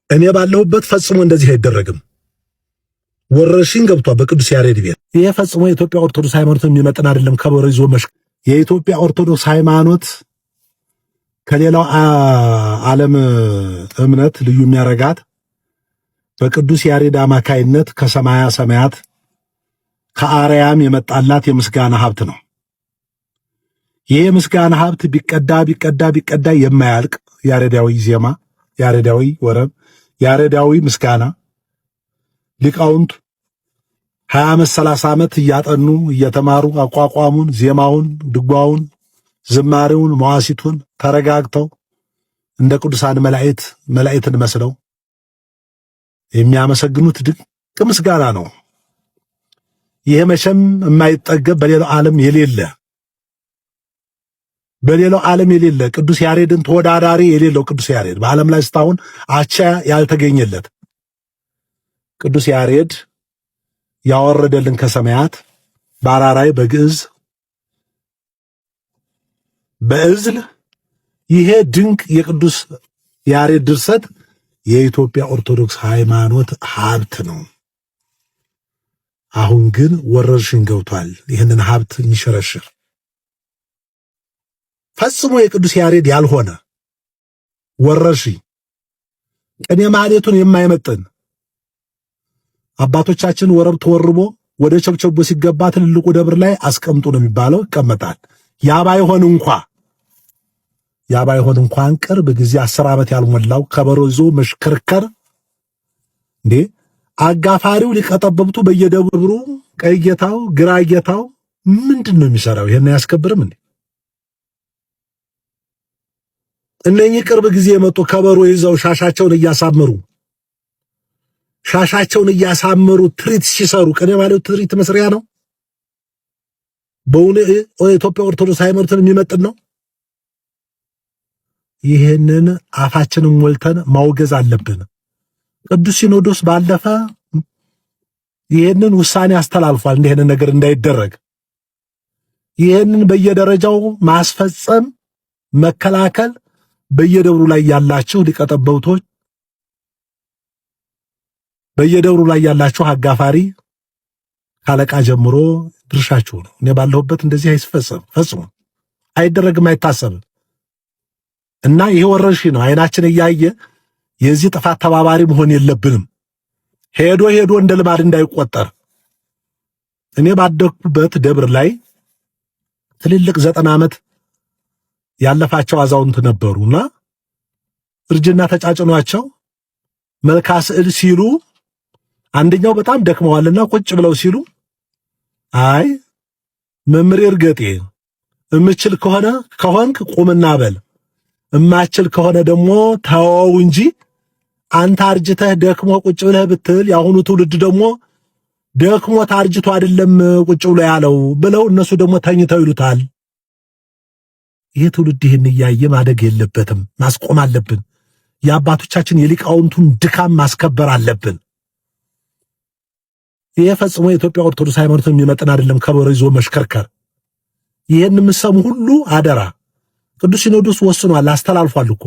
እኔ ባለሁበት ፈጽሞ እንደዚህ አይደረግም። ወረርሽኝ ገብቷል በቅዱስ ያሬድ ቤት። ይሄ ፈጽሞ የኢትዮጵያ ኦርቶዶክስ ሃይማኖትን የሚመጥን አይደለም። ከበሮ ይዞ የኢትዮጵያ ኦርቶዶክስ ሃይማኖት ከሌላው ዓለም እምነት ልዩ የሚያረጋት በቅዱስ ያሬድ አማካይነት ከሰማያ ሰማያት ከአርያም የመጣላት የምስጋና ሀብት ነው። ይህ የምስጋና ሀብት ቢቀዳ ቢቀዳ ቢቀዳ የማያልቅ ያሬዳዊ ዜማ፣ ያሬዳዊ ወረብ፣ ያሬዳዊ ምስጋና ሊቃውንቱ 20 ዓመት 30 ዓመት እያጠኑ እየተማሩ አቋቋሙን፣ ዜማውን፣ ድጓውን፣ ዝማሬውን፣ መዋሲቱን ተረጋግተው እንደ ቅዱሳን መላእክት መላእክትን መስለው የሚያመሰግኑት ድንቅ ምስጋና ነው። ይሄ መቼም የማይጠገብ በሌላው ዓለም የሌለ፣ በሌላው ዓለም የሌለ፣ ቅዱስ ያሬድን ተወዳዳሪ የሌለው፣ ቅዱስ ያሬድ በዓለም ላይ እስካሁን አቻ ያልተገኘለት ቅዱስ ያሬድ ያወረደልን ከሰማያት በአራራይ፣ በግዕዝ፣ በእዝል ይሄ ድንቅ የቅዱስ ያሬድ ድርሰት የኢትዮጵያ ኦርቶዶክስ ሃይማኖት ሀብት ነው። አሁን ግን ወረርሽኝ ገብቷል። ይህንን ሀብት የሚሸረሽር ፈጽሞ የቅዱስ ያሬድ ያልሆነ ወረርሽኝ፣ ቅኔ ማህሌቱን የማይመጥን፣ አባቶቻችን ወረብ ተወርቦ ወደ ቸብቸቦ ሲገባ ትልልቁ ደብር ላይ አስቀምጡ ነው የሚባለው፣ ይቀመጣል። ያ ባይሆን እንኳን ቅርብ ጊዜ 10 ዓመት ያልሞላው ከበሮ ይዞ መሽከርከር እንዴ! አጋፋሪው ሊቀጠበብቱ በየደብሩ ቀይ ጌታው ግራ ጌታው ምንድን ነው የሚሰራው? ይሄን አያስከብርም እንዴ? እነኚህ ቅርብ ጊዜ የመጡ ከበሮ ይዘው ሻሻቸውን እያሳመሩ ትርኢት ሲሰሩ ቅኔ ማለት ትርኢት መስሪያ ነው? በእውነ የኢትዮጵያ ኦርቶዶክስ ሃይማኖትን የሚመጥን ነው? ይህንን አፋችንን ሞልተን ማውገዝ አለብን። ቅዱስ ሲኖዶስ ባለፈ ይህንን ውሳኔ አስተላልፏል፣ እንዲህ አይነት ነገር እንዳይደረግ። ይህንን በየደረጃው ማስፈጸም፣ መከላከል፣ በየደብሩ ላይ ያላችሁ ሊቀጠበብቶች፣ በየደብሩ ላይ ያላችሁ አጋፋሪ ካለቃ ጀምሮ ድርሻችሁ ነው። እኔ ባለሁበት እንደዚህ አይፈጸም፣ ፈጽሞ አይደረግም፣ አይታሰብም። እና ይሄ ወረርሽኝ ነው። አይናችን እያየ የዚህ ጥፋት ተባባሪ መሆን የለብንም። ሄዶ ሄዶ እንደ ልማድ እንዳይቆጠር። እኔ ባደግኩበት ደብር ላይ ትልልቅ 90 ዓመት ያለፋቸው አዛውንት ነበሩና እርጅና ተጫጭኗቸው መልካ ስዕል ሲሉ አንደኛው በጣም ደክመዋልና ቁጭ ብለው ሲሉ አይ መምህር እርገጤ፣ እምችል ከሆነ ከሆንክ ቁምና በል፣ እማችል ከሆነ ደግሞ ተወው እንጂ አንተ አርጅተህ ደክሞ ቁጭ ብለህ ብትል የአሁኑ ትውልድ ደግሞ ደክሞ ታርጅቶ አይደለም ቁጭ ብሎ ያለው ብለው እነሱ ደግሞ ተኝተው ይሉታል። ይህ ትውልድ ይህን እያየ ማደግ የለበትም። ማስቆም አለብን። የአባቶቻችን የሊቃውንቱን ድካም ማስከበር አለብን። ይህ ፈጽሞ የኢትዮጵያ ኦርቶዶክስ ሃይማኖትን የሚመጥን አይደለም። ከበሮ ይዞ መሽከርከር። ይህን የምሰሙ ሁሉ አደራ። ቅዱስ ሲኖዶስ ወስኗል፣ አስተላልፏል እኮ።